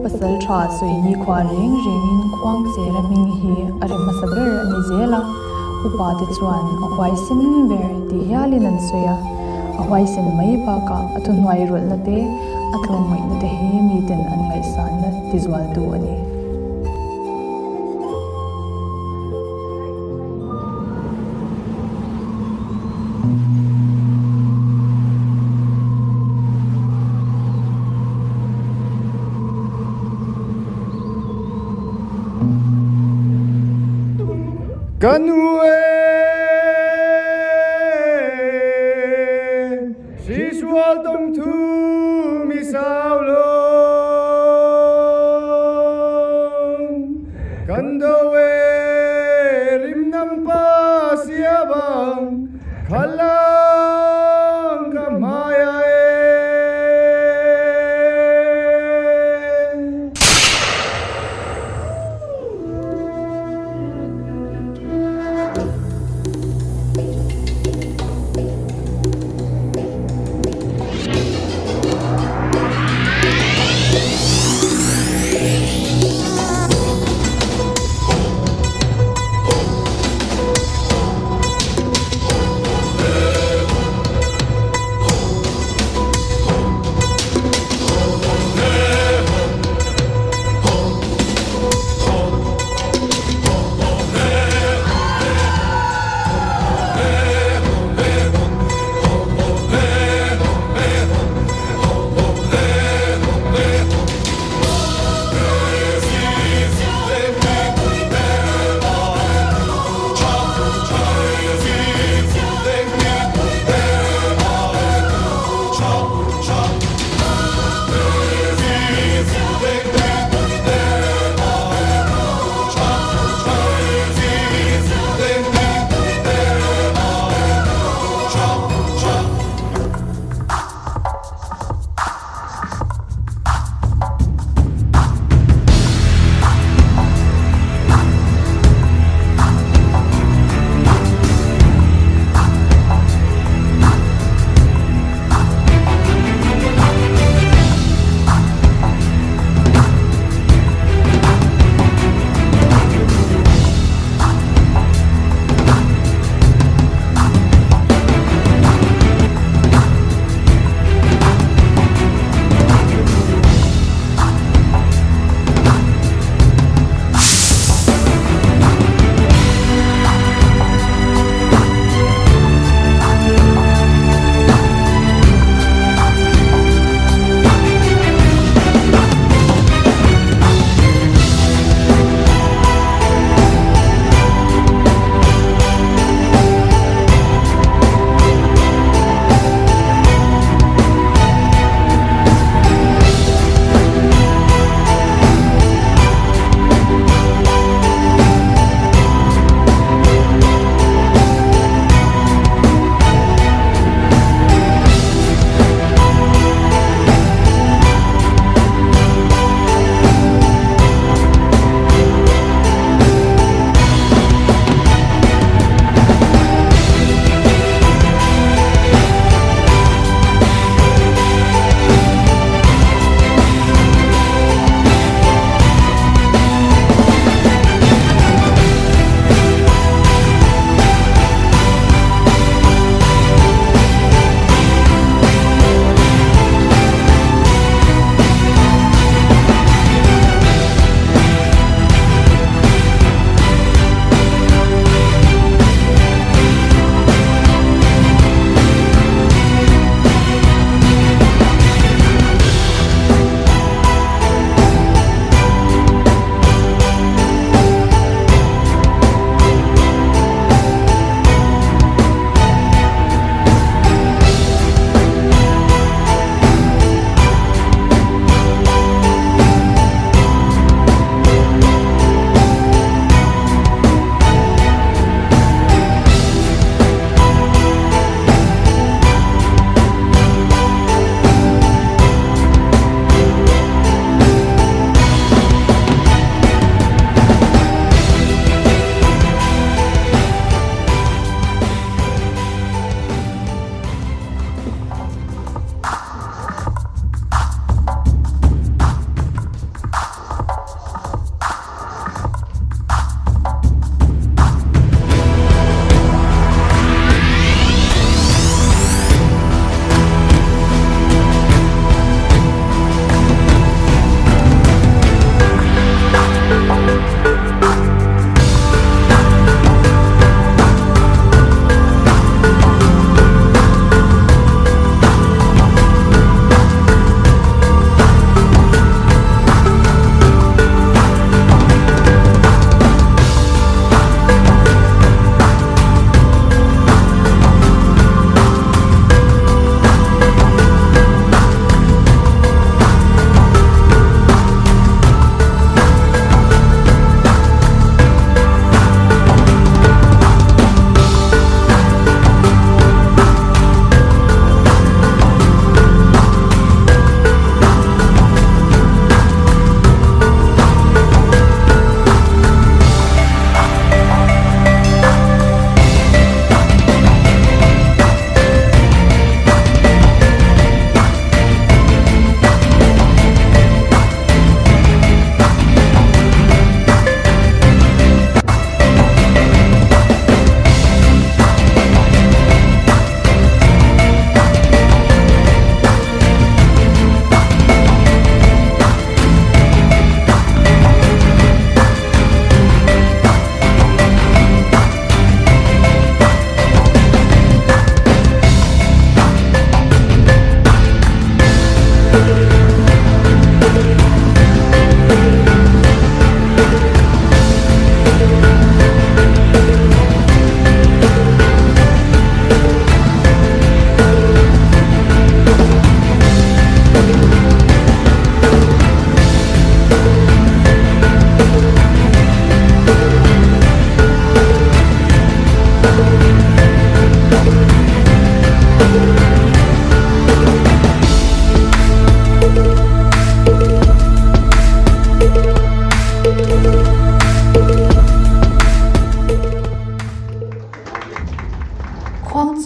pasalṭha sawi nikhua reng rengin Khuangchera hming hi a ri hmasa ber a ni zel a, upate chuan a huaisen ber ti hialin an sawi a, a huaisen mai bakah a thuhnuai rawlhna te, a tlawmngaihna te hi miten an ngaihsanna tizualtu a ni. Ka nu e, Sisual tawng thu mi sau lo. Kan do e rim nam pa sia bang khalang ka hmai ah e.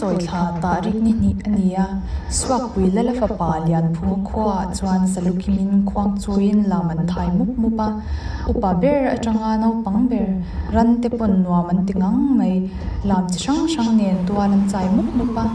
Khuangchawi thla tahrik ni hnih a ni a, Suakpui Lala fapa Lianphunga khuaah chuan Salukimin Khuangchawiin lam an thai mup mup a, upa ber atanga naupang ber ran te pawn nuam an ti ngang mai, lam chi hrang hrang nen tual an chai mup mup a.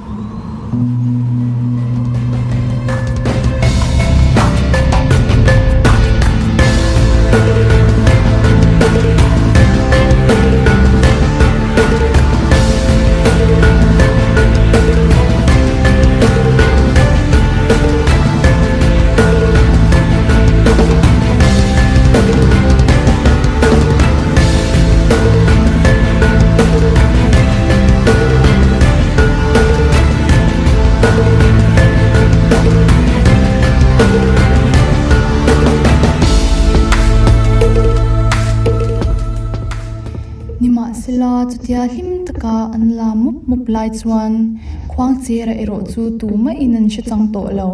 Nimahsela, chutia hlim taka an la mup mup lai chuan Khuangchera erawh chu tumahin an hre chang tawh lo.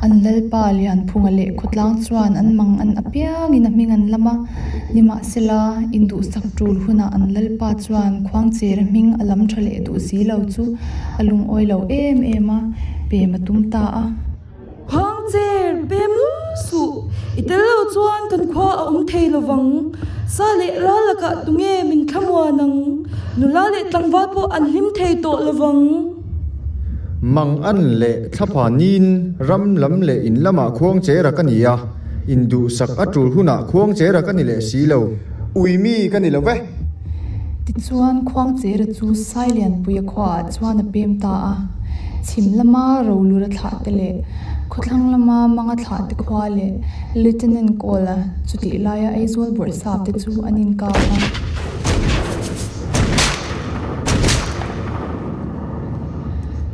An Lalpa Lianphunga leh Khawtlang chuan an mang an apiangin a hming an lam a. Nimahsela, induhsak tul hunah an Lalpa chuan Khuangchera hming a lam tha leh duh si lo chu a lungawi lo em em a, pem a tum ta a. Khuangcher, pem lu suh! I tel lo chuan kan khua a awm thei lo vang. Sa leh ral lakah tunge min thlamuan ang? Nula leh tlangval pawh an hlim thei tawh lo vang. Mang an leh thlaphanin ram lam leh in lamah Khuangchera ka ni a, induhsak a tul hunah Khuangchera ka ni leh si lo. Ui mi ka ni lo ve. Tichuan Khuangchera chu Sailianpuia khuaah chuan a pem ta a, chhim lama Rolura thlah te leh khawthlang lama Manga thlah te khua leh Lieutenant Kawla chutih laia Aizawl bawrhsap te chu an inkap a.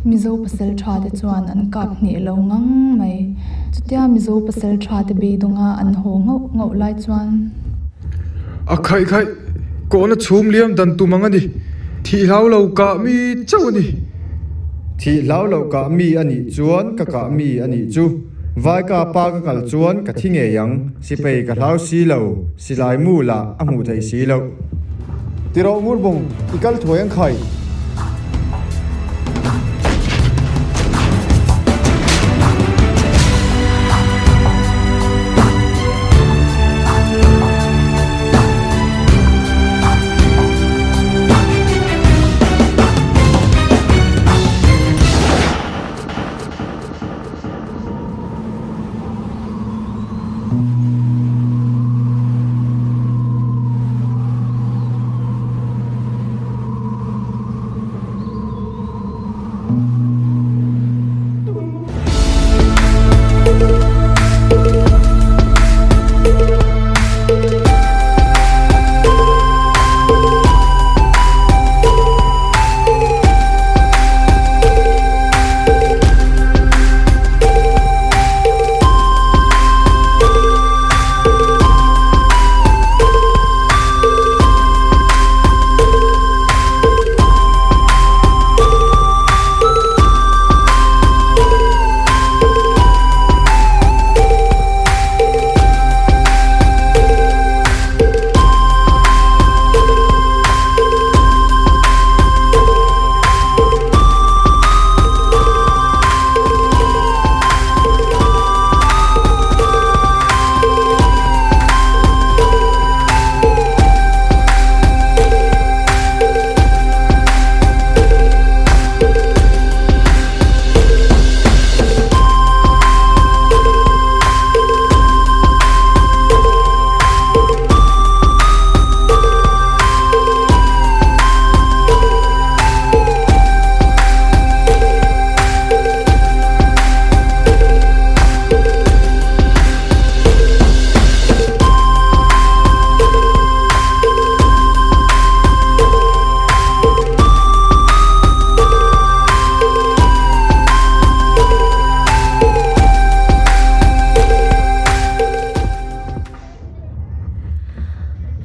Mizo pasal tha te chuan an kap hneh lo ngang mai. Chutia Mizo pasal tha te beidawnga an haw ngauh ngauh lai chuan. A khaih khaih, kawhna chhum liam dan tum ang a ni. Thih hlau lo kah mi chauh a ni. Thih hlau lo kah mi a nih chuan ka kah mi a nih chu. Vaika pa ka kal chuan ka thi ngei ang. Sipai ka hlau si lo, silai mu lah a hmuh theih si loh. Ti rawh Ngurbung, i kal thuai ang khai.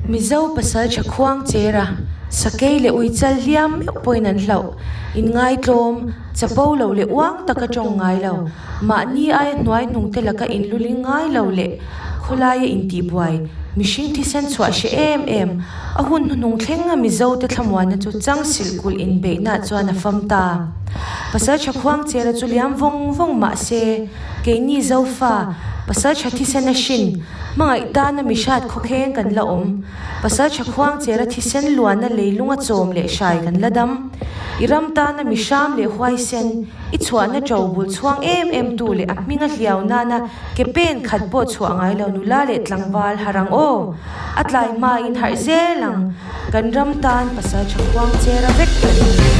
Mizo pasaltha Khuangchera, Sakei leh Uichal hliam meuh pawhin an hlauh. Inngaitlawm, chapo lo leh uang taka tawng ngai lo, mahni aia hnuai hnungte laka inluling ngai lo leh khawlaia intihbuai. Mihring thisen chhuah hre em em, a hun hnuhnung thlenga Mizote thlamuanna chu chang silh kulh inbeihnaah chuan a fam ta. Pasaltha Khuangchera chu liam vawng vawng mah se, keini Zofa, Pasaltha thisen a hrin, hmangaih tana mihrat khawkheng kan la awm. Pasaltha Khuangchera thisen luanna leilunga chawm leh hrai kan la dam. I ram tana mihram leh huaisen, i chhuahna ṭo bul chhuang em em tu leh a hminga hliau nana Ke pen khat pawh chhuah ngai lo nula leh tlangval har ang aw. A tlai hmain harh zel ang. Kan ram tan pasal tha khuang chera vek kan ni.